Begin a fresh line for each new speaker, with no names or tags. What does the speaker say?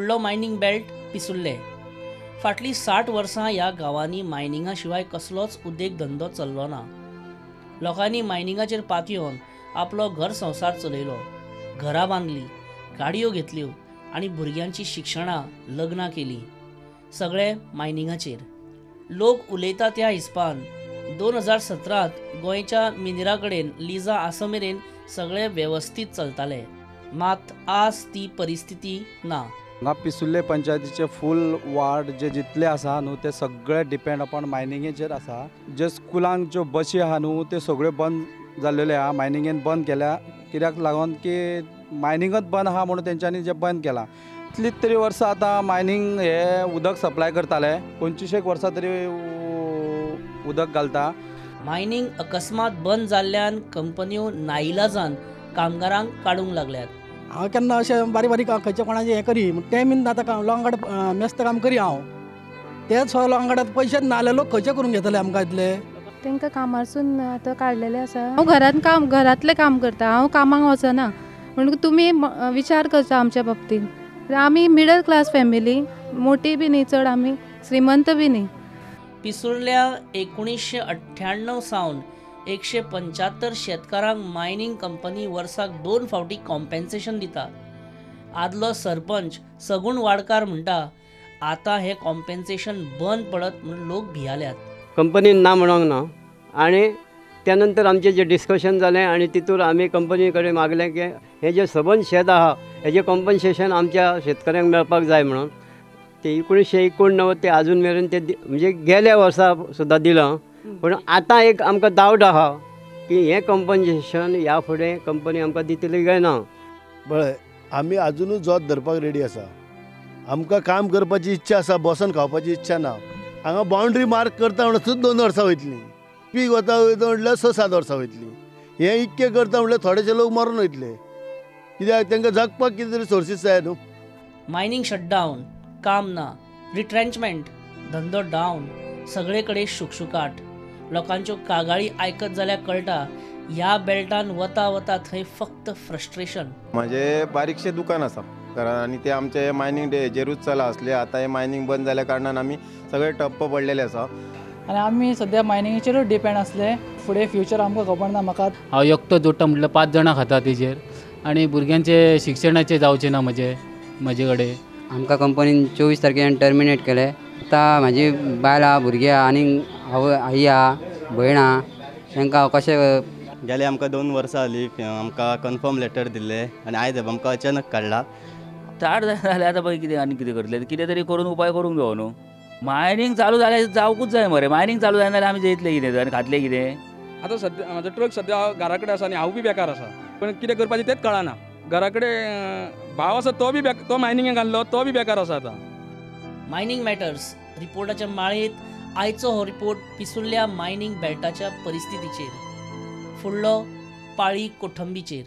फुडलो mining belt Pissurlem. फाटलीं 60 वर्सां ह्या गांवांनी मायनिंगा शिवाय कसलोच उद्देग धंदो चल्लो ना. लोकांनी मायनिंगाचेर पातयेवन आपलो घर संवसार चलयलो, घरां बांदली, गाडयो घेतल्यो आनी भुरग्यांची शिक्षणां, लग्नां केलीं, सगळें मायनिंगाचेर. लोक उलयता त्या हिसपान 2017 गोंयच्या मिनेरा कडेन लिजा आसा मेरेन सगळें वेवस्थीत चलतालें, मात आज ती परिस्थिती ना.
हांगा पिसुर्ले पंचायतीचे फूल वार्ड जे जितले आसा न्हू ते सगळे डिपेंड अपॉन मायनिंगेचेर आसा. जे स्कुलांक ज्यो बशी आहा न्हू त्यो सगळ्यो बंद जाल्लेल्यो आहा, मायनिंगेन बंद केल्या. कित्याक लागून की मायनिंगच बंद आहा म्हणून तेंच्यांनी जे बंद केलां. इतलीं तरी वर्सां आतां मायनींग हे उदक सप्लाय करताले, 25 वर्सां तरी उदक घालता.
मायनींग अकस्मात बंद जाल्ल्यान कंपन्यो नाईलाजान कामगारांक काडूंक लागल्यात.
हांव केन्ना अशें बारीक बारीक खंयच्या कोणाचें हें करी तें बीन आतां लोकां कडेन मेस्त काम करी हांव, तेच लोकां कडेन पयशेच ना जाल्यार लोक खंयचे करून घेतले आमकां इतले.
तांकां कामारसून आतां काडलेलें आसा. हांव घरांत काम घरांतलें काम करता, हांव कामाक वचना, म्हणून तुमी विचार करचो आमच्या बाबतीन. आमी मिडल क्लास फॅमिली, मोटी बी न्ही चड, आमी श्रीमंत बी न्ही.
पिसुर्ल्या 1998 सावन 175 शेतकारांक मायनींग कंपनी वर्साक 2 फावटी कॉम्पेन्सेशन दिता. आदलो सरपंच सगुण वाडकार म्हणटा, आतां हें कॉम्पेन्सेशन बंद पडत म्हणून लोक भियाल्यात.
कंपनीन ना म्हणूंक ना, आनी त्या नंतर आमचें जें डिस्कशन जालें आनी तितूर आमी कंपनी कडेन मागलें की हें जें सबंद शेत आहा हेजें कॉम्पन्सेशन आमच्या शेतकऱ्यांक मेळपाक जाय म्हणून. ते 1989 ते आजून मेरेन ते म्हणजे गेल्या वर्सा सुद्दां दिलां, पूण आतां एक आमकां डावट आहा की हें कॉम्पन्सेशन ह्या फुडें कंपनी आमकां दितली काय ना.
बरें, आमी आजुनूय जोत धरपाक रेडी आसा. आमकां काम करपाची इच्छा आसा, बसून खावपाची इच्छा ना. हांगा बाउंड्री मार्क करता म्हणल्यार सुद्दां 2 वर्सां वयतलीं, पीक वता वयता म्हणल्यार 6-7 वर्सां वयतलीं. हें इतकें करता म्हणल्यार थोडेशे लोक मरून वयतले, कित्याक तांकां जगपाक कितें तरी सोर्सीस जाय न्हू.
मायनींग शटडावन, काम ना, रिट्रेंचमेंट, धंदो डावन, सगळे कडेन शुकशुकाट. लोकांच्यो कागाळी आयकत जाल्यार कळटा ह्या बेल्टान वता वता थंय फक्त फ्रस्ट्रेशन.
म्हजें बारीकशें दुकान आसा घरान आनी ते आमचे मायनींग हेजेरूच चला आसले. आतां हें मायनींग बंद जाल्या कारणान आमी सगळे ठप्प पडलेले आसा
आनी आमी सद्या मायनिंगेचेरूच डिपेंड आसले. फुडें फ्युचर आमकां खबर ना. म्हाका
हांव एकटो जोडटा म्हटल्यार 5 जाणां खाता तेजेर, आनी भुरग्यांचे शिक्षणाचें जावचें ना म्हजे कडेन.
आमकां कंपनीन 24 तारखेन टर्मिनेट केलें. आतां म्हाजी बायल आहा, भुरगीं आहा, आनी आवय आई आहा, भयण आहा, तांकां हांव कशें.
गेले आमकां 2 वर्सां जालीं आमकां कन्फर्म लेटर दिल्लें आनी आयज आमकां अचानक काडला.
स्टार्ट जालें आतां पळय कितें आनी कितें करतले, कितें तरी करून उपाय करूंक जावो न्हू. मायनींग चालू जाल्यार जावकूच जाय मरे, मायनींग चालू जायना जाल्यार आमी जेयतले कितें आनी खातले कितें.
आतां सद्या म्हाजो ट्रक सद्या घरा कडेन आसा आनी हांव बी बेकार आसा, पूण कितें करपाचें तेंच कळना. घरा कडेन भाव आसा तो बी तो मायनिंगेक घाल्लो तो बी बेकार आसा. आतां
मायनींग मॅटर्स रिपोर्टाच्या माळेंत आयचो हो रिपोर्ट पिसुर्ल्या मायनींग बेल्टाच्या परिस्थितीचेर, फुडलो पाळी कोठंबीचेर.